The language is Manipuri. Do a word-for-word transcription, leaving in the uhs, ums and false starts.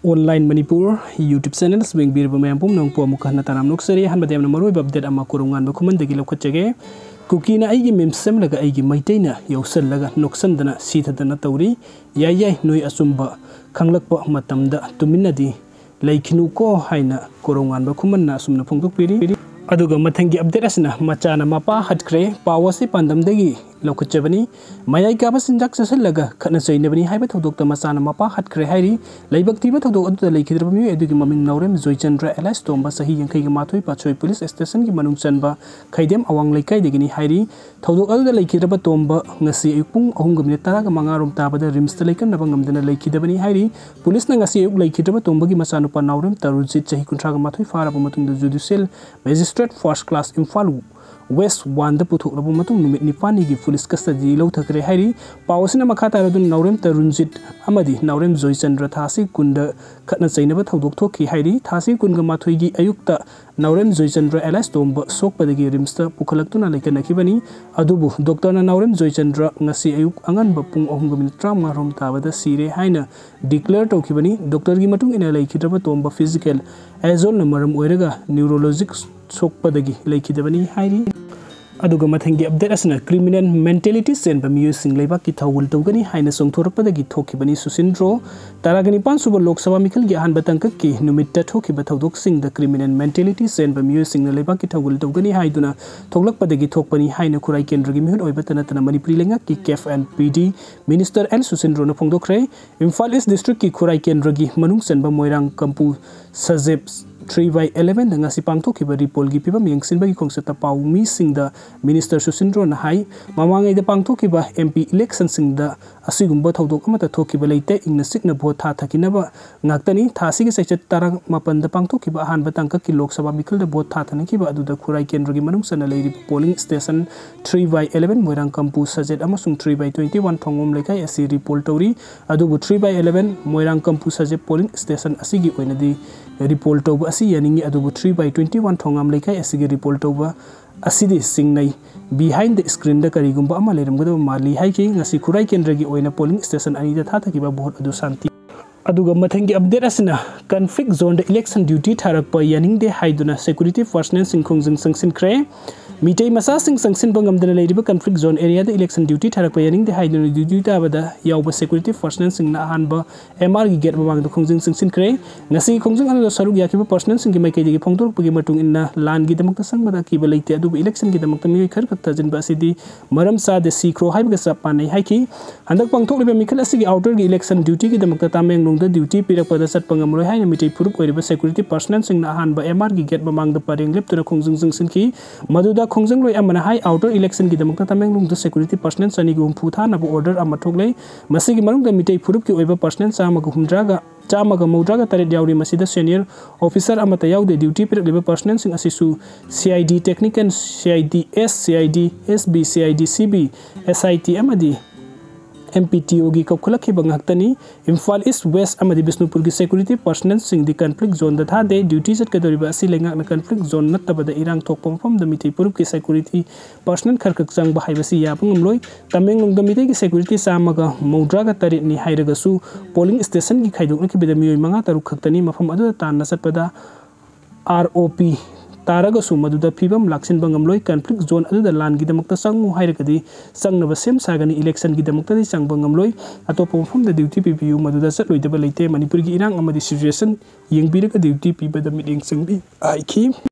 Online Manipur YouTube channel ꯌꯦꯡꯕꯤꯔꯤꯕ ꯃꯌꯥꯝ ꯄꯨꯝꯅꯃꯛꯄꯨ ꯑꯃꯨꯛ ꯍꯟꯅ ꯇꯔꯥꯝꯅ ꯑꯣꯛꯆꯔꯤ꯫ ꯑꯍꯥꯟꯕꯗ ꯌꯥꯝꯅ ꯃꯔꯨꯑꯣꯏꯕ update ꯑꯃ ꯀꯣꯔꯧꯉꯥꯟꯕ ꯈꯨꯃꯟꯗꯒꯤ ꯂꯧꯈꯠꯆꯒꯦ꯫ ꯀꯨꯀꯤꯅ ꯑꯩꯒꯤ ꯃꯤꯝ ꯁꯦꯝꯂꯒ ꯑꯩꯒꯤ ꯃꯩꯇꯩꯅ ꯌꯧꯁꯜꯂꯒ ꯅꯣꯛꯁꯟꯗꯅ ꯁꯤꯊꯗꯅ ꯇꯧꯔꯤ꯫ ꯌꯥꯏ ꯌꯥꯏ, ꯅꯣꯏ ꯑꯆꯨꯝꯕ ꯈꯪꯂꯛꯄ ꯃꯇꯝꯗ ꯇꯨꯃꯤꯟꯅꯗꯤ ꯂꯩꯈꯤꯅꯨꯀꯣ ꯍꯥꯏꯅ ꯀꯣꯔꯧꯉꯥꯟꯕ ꯈꯨꯃꯟꯅ ꯑꯁꯨꯝꯅ ꯐꯣꯡꯗꯣꯛꯄꯤꯔꯤ꯫ ꯑꯗꯨꯒ ꯃꯊꯪꯒꯤ update ꯑꯁꯤꯅ ꯃꯆꯥꯅ ꯃꯄꯥ ꯍꯥꯠꯈ꯭ꯔꯦ꯫ ꯄꯥꯎ ꯑꯁꯤ ꯄꯥꯟꯗꯝꯗꯒꯤ ꯂꯧꯈꯠꯆꯕꯅꯤ꯫ ꯃꯌꯥꯏ ꯀꯥꯕ ꯆꯤꯟꯖꯥꯛ ꯆꯥꯁꯤꯜꯂꯒ ꯈꯠꯅ ꯆꯩꯅꯕꯅꯤ ꯍꯥꯏꯕ ꯊꯧꯗꯣꯛꯇ ꯃꯆꯥꯅ ꯃꯄꯥ ꯍꯥꯠꯈ꯭ꯔꯦ ꯍꯥꯏꯔꯤ꯫ ꯂꯥꯏꯕꯛ ꯊꯤꯕ ꯊꯧꯗꯣꯛ ꯑꯗꯨꯗ ꯂꯩꯈꯤꯗ꯭ꯔꯕ ꯃꯤꯑꯣꯏ ꯑꯗꯨꯒꯤ ꯃꯃꯤꯡ ꯅꯥꯎꯔꯦꯝ ꯖꯣꯏꯆꯟꯗ꯭ꯔ alias ꯇꯣꯝꯕ, ꯆꯍꯤ ꯌꯥꯡꯈꯩꯒ ꯃꯥꯊꯣꯏ, ꯄꯥꯠꯁꯣꯏ police station ꯒꯤ ꯃꯅꯨꯡ ꯆꯟꯕ ꯈꯩꯗꯦꯝ ꯑꯋꯥꯡ ꯂꯩꯀꯥꯏꯗꯒꯤꯅꯤ ꯍꯥꯏꯔꯤ꯫ ꯊꯧꯗꯣꯛ ꯑꯗꯨꯗ ꯂꯩꯈꯤꯗ꯭ꯔꯕ ꯇꯣꯝꯕ ꯉꯁꯤ ꯑꯌꯨꯛ ꯄꯨꯡ ꯑꯍꯨꯝꯒ ꯃꯤꯅꯤꯠ ꯇꯔꯥꯒ ꯃꯉꯥ ꯔꯣꯝ ꯇꯥꯕꯗ ꯔꯤꯝꯁꯇ ꯂꯥꯏꯀꯠꯅꯕ ꯉꯝꯗꯅ ꯂꯩꯈꯤꯗꯕꯅꯤ ꯍꯥꯏꯔꯤ꯫ ꯄꯨꯂꯤꯁꯅ ꯉꯁꯤ ꯑꯌꯨꯛ ꯂꯩꯈꯤꯗ꯭ꯔꯕ ꯇꯣꯝꯕꯒꯤ ꯃꯆꯥꯅꯨꯄꯥ ꯅꯥꯎꯔꯦꯝ ꯇꯔꯨꯟꯖꯤꯠ, ꯆꯍꯤ ꯀꯨꯟꯊ꯭ꯔꯥꯒ ꯃꯥꯊꯣꯏ ꯐꯥꯔꯕ ꯃꯇꯨꯡꯗ Judicial Magistrate First Class Imphal West one ꯗ ꯄꯨꯊꯣꯛꯂꯕ ꯃꯇꯨꯡ ꯅꯨꯃꯤꯠ ꯅꯤꯄꯥꯜꯅꯤꯒꯤ ꯄꯨꯂꯤꯁ custody ꯂꯧꯊꯈ꯭ꯔꯦ ꯍꯥꯏꯔꯤ꯫ ꯄꯥꯎ ꯑꯁꯤꯅ ꯃꯈꯥ ꯇꯥꯔꯗꯨꯅ ꯅꯥꯎꯔꯦꯝ ꯇꯔꯨꯟꯖꯤꯠ ꯑꯃꯗꯤ ꯅꯥꯎꯔꯦꯝ ꯖꯣꯏꯆꯟꯗ꯭ꯔ ꯊꯥꯁꯤ ꯀꯨꯟꯗ ꯈꯠꯅ ꯆꯩꯅꯕ ꯊꯧꯗꯣꯛ ꯊꯣꯛꯈꯤ ꯍꯥꯏꯔꯤ꯫ ꯊꯥꯁꯤ ꯀꯨꯟꯒ ꯃꯥꯊꯣꯏꯒꯤ ꯑꯌꯨꯛꯇ ꯅꯥꯎꯔꯦꯝ ꯖꯣꯏꯆꯟꯗ꯭ꯔ alias ꯇꯣꯝꯕ ꯁꯣꯛꯄꯗꯒꯤ ꯔꯤꯝꯁꯇ ꯄꯨꯈꯠꯂꯛꯇꯨꯅ ꯂꯩꯈꯠꯅꯈꯤꯕꯅꯤ꯫ ꯑꯗꯨꯕꯨ ꯗꯣꯛꯇꯔꯅ ꯅꯥꯎꯔꯦꯝ ꯖꯣꯏꯆꯟꯗ꯭ꯔ ꯉꯁꯤ ꯑꯌꯨꯛ ꯑꯉꯟꯕ ꯄꯨꯡ ꯑꯍꯨꯝꯒ ꯃꯤꯅꯤꯠ ꯇꯔꯥꯃꯉꯥ ꯔꯣꯝ ꯇꯥꯕꯗ ꯁꯤꯔꯦ ꯍꯥꯏꯅ declare ꯇꯧꯈꯤꯕꯅꯤ꯫ ꯗꯣꯛꯇꯔꯒꯤ ꯃꯇꯨꯡ ꯏꯟꯅ ꯂꯩꯈꯤꯗ꯭ꯔꯕ ꯇꯣꯝꯕ physical ailment ꯅ ꯃꯔꯝ ꯑꯣꯏꯔꯒ neurologic ꯁꯣꯛꯄꯗꯒꯤ ꯂꯩꯈꯤꯗꯕꯅꯤ ꯍꯥꯏꯔꯤ꯫ ꯑꯗꯨꯒ ꯃꯊꯪꯒꯤ update ꯑꯁꯤꯅ criminal mentality ꯆꯦꯟꯕ ꯃꯤꯑꯣꯏꯁꯤꯡ ꯂꯩꯕꯥꯛꯀꯤ ꯊꯧꯒꯜ ꯇꯧꯒꯅꯤ ꯍꯥꯏꯅ ꯆꯣꯡꯊꯣꯔꯛꯄꯗꯒꯤ ꯊꯣꯛꯈꯤꯕꯅꯤ꯫ ꯁꯨꯁꯤꯟꯗ꯭ꯔꯣ ꯇꯔꯥꯒ ꯅꯤꯄꯥꯟ ꯁꯨꯕ ꯂꯣꯛ ꯁꯚꯥ ꯃꯤꯈꯜꯒꯤ ꯑꯍꯥꯟꯕ ꯇꯥꯡꯀꯛꯀꯤ ꯅꯨꯃꯤꯠꯇ ꯊꯣꯛꯈꯤꯕ ꯊꯧꯗꯣꯛꯁꯤꯡꯗ criminal mentality ꯆꯦꯟꯕ ꯃꯤꯑꯣꯏꯁꯤꯡꯅ ꯂꯩꯕꯥꯛꯀꯤ ꯊꯧꯒꯜ ꯇꯧꯒꯅꯤ ꯍꯥꯏꯗꯨꯅ ꯊꯣꯛꯂꯛꯄꯗꯒꯤ ꯊꯣꯛꯄꯅꯤ ꯍꯥꯏꯅ ꯈꯨꯔꯥꯏ ꯀꯦꯟꯗ꯭ꯔꯒꯤ ꯃꯤꯍꯨꯠ ꯑꯣꯏꯕꯇ ꯅꯠꯇꯅ ꯃꯅꯤꯄꯨꯔꯤ ꯂꯩꯉꯥꯛꯀꯤ CAF and PD minister L ꯁꯨꯁꯤꯟꯗ꯭ꯔꯣꯅ ꯐꯣꯡꯗꯣꯛꯈ꯭ꯔꯦ꯫ ꯏꯝꯐꯥꯜ East district ꯀꯤ ꯈꯨꯔꯥꯏ ꯀꯦꯟꯗ꯭ꯔꯒꯤ ꯃꯅꯨꯡ ꯆꯟꯕ ꯃꯣꯏꯔꯥꯡ ꯀꯝꯄꯨ ꯁꯖꯦꯞ three by eleven ꯗ ꯉꯁꯤ ꯄꯥꯡꯊꯣꯛꯈꯤꯕ ꯔꯤꯄꯣꯜꯒꯤ ꯐꯤꯕꯝ ꯌꯦꯡꯁꯤꯟꯕꯒꯤ ꯈꯣꯡꯆꯠꯇ ꯄꯥꯎꯃꯤꯁꯤꯡꯗ minister ꯁꯨꯁꯤꯟꯗ꯭ꯔꯣꯅ ꯍꯥꯏ, ꯃꯃꯥꯡꯉꯩꯗ ꯄꯥꯡꯊꯣꯛꯈꯤꯕ MP election ꯁꯤꯡꯗ ꯑꯁꯤꯒꯨꯝꯕ ꯊꯧꯗꯣꯛ ꯑꯃꯠꯇ ꯊꯣꯛꯈꯤꯕ ꯂꯩꯇꯦ꯫ ꯏꯪꯅ ꯆꯤꯛꯅ ꯚꯣꯠ ꯊꯥꯊꯈꯤꯅꯕ ꯉꯥꯛꯇꯅꯤ꯫ ꯊꯥ ꯑꯁꯤꯒꯤ ꯆꯩꯆꯠ ꯇꯔꯥꯃꯥꯄꯟꯗ ꯄꯥꯡꯊꯣꯛꯈꯤꯕ ꯑꯍꯥꯟꯕ ꯇꯥꯡꯀꯛꯀꯤ ꯂꯣꯛ ꯁꯚꯥ ꯃꯤꯈꯜꯗ ꯚꯣꯠ ꯊꯥꯊꯅꯈꯤꯕ ꯑꯗꯨꯗ ꯈꯨꯔꯥꯏ ꯀꯦꯟꯗ꯭ꯔꯒꯤ ꯃꯅꯨꯡ ꯆꯟꯅ ꯂꯩꯔꯤꯕ polling station three by eleven, ꯃꯣꯏꯔꯥꯡ ꯀꯝꯄꯨ ꯁꯖꯦꯠ ꯑꯃꯁꯨꯡ three by twenty one ꯊꯣꯡꯉꯣꯝ ꯂꯩꯀꯥꯏ ꯑꯁꯤ ꯔꯤꯄꯣꯜ ꯇꯧꯔꯤ꯫ ꯑꯗꯨꯕꯨ three by eleven Moirang Kampu ꯁꯖꯦꯠ polling station ꯑꯁꯤꯒꯤ ꯑꯣꯏꯅꯗꯤ ꯔꯤꯄꯣꯜ ꯇꯧꯕ ꯑꯁꯤ ꯌꯥꯅꯤꯡꯏ꯫ ꯑꯗꯨꯕꯨ three by twenty one ꯊꯣꯡꯉꯥꯝ ꯂꯩꯀꯥꯏ ꯑꯁꯤꯒꯤ ꯔꯤꯄꯣꯜ ꯇꯧꯕ ꯑꯁꯤꯗꯤ ꯆꯤꯡꯅꯩ꯫ Behind the screen ꯗ ꯀꯔꯤꯒꯨꯝꯕ ꯑꯃ ꯂꯩꯔꯝꯒꯗꯕ ꯃꯥꯜꯂꯤ ꯍꯥꯏꯈꯤ꯫ ꯉꯁꯤ ꯈꯨꯔꯥꯏ ꯀꯦꯟꯗ꯭ꯔꯒꯤ ꯑꯣꯏꯅ polling station ꯑꯅꯤꯗ ꯊꯥꯊꯈꯤꯕ ꯚꯣꯠ ꯑꯗꯨ ꯁꯥꯟꯇꯤ ꯑꯗꯨꯒ ꯃꯊꯪꯒꯤ ꯑꯞꯗꯦꯠ ꯑꯁꯤꯅ, ꯀꯟꯐ꯭ꯂꯤꯛ ꯖꯣꯟꯗ ꯏꯂꯦꯛꯁꯟ ꯗ꯭ꯌꯨꯇꯤ ꯊꯥꯔꯛꯄ ꯌꯥꯅꯤꯡꯗꯦ ꯍꯥꯏꯗꯨꯅ ꯁꯦꯀ꯭ꯌꯨꯔꯤꯇꯤ ꯄꯔꯁꯅꯦꯜꯁꯤꯡ ꯈꯣꯡꯖꯪ ꯆꯪꯁꯤꯟꯈ꯭ꯔꯦ꯫ ꯃꯤꯇꯩ ꯃꯆꯥꯁꯤꯡ ꯆꯪꯁꯤꯟꯕ ꯉꯝꯗꯅ ꯂꯩꯔꯤꯕ ꯀꯟꯐ꯭ꯂꯤꯛ ꯖꯣꯟ ꯑꯦꯔꯤꯌꯥꯗ ꯏꯂꯦꯛꯁꯟ ꯗ꯭ꯌꯨꯇꯤ ꯊꯥꯔꯛꯄ ꯌꯥꯅꯤꯡꯗꯦ ꯍꯥꯏꯗꯨꯅ ꯗ꯭ꯌꯨꯇꯤ ꯇꯥꯕꯗ ꯌꯥꯎꯕ ꯁꯦꯀ꯭ꯌꯨꯔꯤꯇꯤ ꯄꯔꯁꯅꯦꯜꯁꯤꯡꯅ ꯑꯍꯥꯟꯕ ꯑꯦꯝ ꯑꯥꯔꯒꯤ ꯒꯦꯠ ꯃꯃꯥꯡꯗ ꯈꯣꯡꯖꯪ ꯆꯪꯁꯤꯟꯈ꯭ꯔꯦ꯫ ꯉꯁꯤꯒꯤ ꯈꯣꯡꯖꯪ ꯑꯗꯨꯗ ꯁꯔꯨꯛ ꯌꯥꯈꯤꯕ ꯄꯔꯁꯅꯦꯜꯁꯤꯡꯒꯤ ꯃꯥꯏꯀꯩꯗꯒꯤ ꯐꯣꯡꯗꯣꯔꯛꯄꯒꯤ ꯃꯇꯨꯡ ꯏꯟꯅ, ꯂꯥꯟꯒꯤꯗꯃꯛꯇ ꯆꯪꯕꯗ ꯑꯀꯤꯕ ꯂꯩꯇꯦ, ꯑꯗꯨꯕꯨ ꯏꯂꯦꯛꯁꯟꯒꯤꯗꯃꯛꯇ ꯃꯤꯑꯣꯏ ꯈꯔꯈꯛ ꯊꯥꯖꯤꯟꯕ ꯑꯁꯤꯗꯤ ꯃꯔꯝ ꯆꯥꯗꯦ, ꯁꯤꯈ꯭ꯔꯣ ꯍꯥꯏꯕꯒ ꯆꯞ ꯃꯥꯟꯅꯩ ꯍꯥꯏꯈꯤ꯫ ꯍꯟꯗꯛ ꯄꯥꯡꯊꯣꯛꯂꯤꯕ ꯃꯤꯈꯜ ꯑꯁꯤꯒꯤ ꯑꯥꯎꯇꯔꯒꯤ ꯏꯂꯦꯛꯁꯟ ꯗ꯭ꯌꯨꯇꯤꯒꯤꯗꯃꯛꯇ ꯇꯃꯦꯡꯂꯣꯡꯗ ꯗ꯭ꯌꯨꯇꯤ ꯄꯤꯔꯛꯄꯗ ꯆꯠꯄ ꯉꯝꯂꯣꯏ ꯍꯥꯏꯅ ꯃꯤꯇꯩ ꯐꯨꯔꯨꯞ ꯑꯣꯏꯔꯤꯕ ꯁꯦꯀ꯭ꯌꯨꯔꯤꯇꯤ ꯄꯔꯁꯅꯦꯜꯁꯤꯡꯅ ꯑꯍꯥꯟꯕ ꯑꯦꯝ ꯑꯥꯔꯒꯤ ꯒꯦꯠ ꯃꯃꯥꯡꯗ ꯄꯔꯦꯡ ꯂꯦꯞꯇꯨꯅ ꯈꯣꯡꯖꯪ ꯆꯪꯁꯤꯟꯈꯤ꯫ ꯃꯗꯨꯗ ꯈꯣꯡꯖꯪꯂꯣꯏ ꯑꯃꯅ ꯍꯥꯏ, ꯑꯥꯎꯇꯔ ꯏꯂꯦꯛꯁꯟꯒꯤꯗꯃꯛꯇ ꯇꯃꯦꯡꯂꯣꯡꯗ ꯁꯦꯀ꯭ꯌꯨꯔꯤꯇꯤ ꯄꯔꯁꯅꯦꯜ ꯆꯅꯤꯒ ꯍꯨꯝꯐꯨ ꯊꯥꯅꯕ ꯑꯣꯔꯗꯔ ꯑꯃ ꯊꯣꯛꯂꯦ꯫ ꯃꯁꯤꯒꯤ ꯃꯅꯨꯡꯗ ꯃꯤꯇꯩ ꯐꯨꯔꯨꯞꯀꯤ ꯑꯣꯏꯕ ꯄꯔꯁꯅꯦꯜ ꯆꯥꯝꯃꯒ ꯍꯨꯝꯗ꯭ꯔꯥꯒ, ꯆꯥꯝꯃꯒ ꯃꯧꯗ꯭ꯔꯥꯒ ꯇꯔꯦꯠ ꯌꯥꯎꯔꯤ꯫ ꯃꯁꯤꯗ ꯁꯦꯅꯤꯌꯔ ꯑꯣꯐꯤꯁꯔ ꯑꯃꯠꯇ ꯌꯥꯎꯗꯦ꯫ ꯗ꯭ꯌꯨꯇꯤ ꯄꯤꯔꯛꯂꯤꯕ ꯄꯔꯁꯅꯦꯜꯁꯤꯡ ꯑꯁꯤꯁꯨ C I D technical, C I D S, C I D S B, C I D C B, S I T ꯑꯃꯗꯤ ꯑꯦꯝ ꯄꯤ ꯇꯤ ꯑꯣꯒꯤ ꯀꯧꯈꯠꯂꯛꯈꯤꯕ ꯉꯥꯛꯇꯅꯤ꯫ ꯏꯝꯐꯥꯜ ꯏꯁ, ꯋꯦꯁ ꯑꯃꯗꯤ ꯕꯤꯁꯅꯨꯄꯨꯔꯒꯤ ꯁꯦꯀ꯭ꯌꯨꯔꯤꯇꯤ ꯄꯔꯁꯅꯦꯜꯁꯤꯡꯗꯤ ꯀꯟꯐ꯭ꯂꯤꯛ ꯖꯣꯟꯗ ꯊꯥꯗꯦ꯫ ꯗ꯭ꯌꯨꯇꯤ ꯆꯠꯀꯗꯧꯔꯤꯕ ꯑꯁꯤ ꯂꯩꯉꯥꯛꯅ ꯀꯟꯐ꯭ꯂꯤꯛ ꯖꯣꯟ ꯅꯠꯇꯕꯗ ꯏꯔꯥꯡ ꯊꯣꯛꯄ ꯃꯐꯝꯗ ꯃꯤꯇꯩ ꯐꯨꯔꯨꯞꯀꯤ ꯁꯦꯀ꯭ꯌꯨꯔꯤꯇꯤ ꯄꯔꯁꯅꯦꯜ ꯈꯔꯈꯛ ꯆꯪꯕ ꯍꯥꯏꯕꯁꯤ ꯌꯥꯕ ꯉꯝꯂꯣꯏ꯫ ꯇꯃꯦꯡꯂꯣꯡꯗ ꯃꯤꯇꯩꯒꯤ ꯁꯦꯀ꯭ꯌꯨꯔꯤꯇꯤ ꯆꯥꯝꯃꯒ ꯃꯧꯗ꯭ꯔꯥꯒ ꯇꯔꯦꯠꯅꯤ ꯍꯥꯏꯔꯒꯁꯨ, ꯄꯣꯂꯤꯡ ꯁ꯭ꯇꯦꯁꯟꯒꯤ ꯈꯥꯏꯗꯣꯛꯅꯈꯤꯕꯗ ꯃꯤꯑꯣꯏ ꯃꯉꯥ ꯇꯔꯨꯛ ꯈꯛꯇꯅꯤ꯫ ꯃꯐꯝ ꯑꯗꯨꯗ ꯇꯥꯟꯅ ꯆꯠꯄꯗ ꯑꯥꯔ ꯑꯣ ꯄꯤ ꯇꯥꯔꯒꯁꯨ ꯃꯗꯨꯗ ꯐꯤꯕꯝ ꯂꯥꯛꯁꯤꯟꯕ ꯉꯝꯂꯣꯏ꯫ ꯀꯟꯐ꯭ꯂꯤꯛ ꯖꯣꯟ ꯑꯗꯨꯗ ꯂꯥꯟꯒꯤꯗꯃꯛꯇ ꯆꯪꯉꯨ ꯍꯥꯏꯔꯒꯗꯤ ꯆꯪꯅꯕ ꯁꯦꯝ ꯁꯥꯒꯅꯤ, ꯏꯂꯦꯛꯁꯟꯒꯤꯗꯃꯛꯇꯗꯤ ꯆꯪꯕ ꯉꯝꯂꯣꯏ꯫ ꯑꯇꯣꯞꯄ ꯃꯐꯝꯗ ꯗ꯭ꯌꯨꯇꯤ ꯄꯤꯕꯤꯌꯨ, ꯃꯗꯨꯗ ꯆꯠꯂꯣꯏꯗꯕ ꯂꯩꯇꯦ꯫ ꯃꯅꯤꯄꯨꯔꯒꯤ ꯏꯔꯥꯡ ꯑꯃꯗꯤ ꯁꯤꯆꯨꯋꯦꯁꯟ ꯌꯦꯡꯕꯤꯔꯒ ꯗ꯭ꯌꯨꯇꯤ ꯄꯤꯕꯗ ꯃꯤꯠꯌꯦꯡ ꯆꯪꯕꯤ ꯍꯥꯏꯈꯤ꯫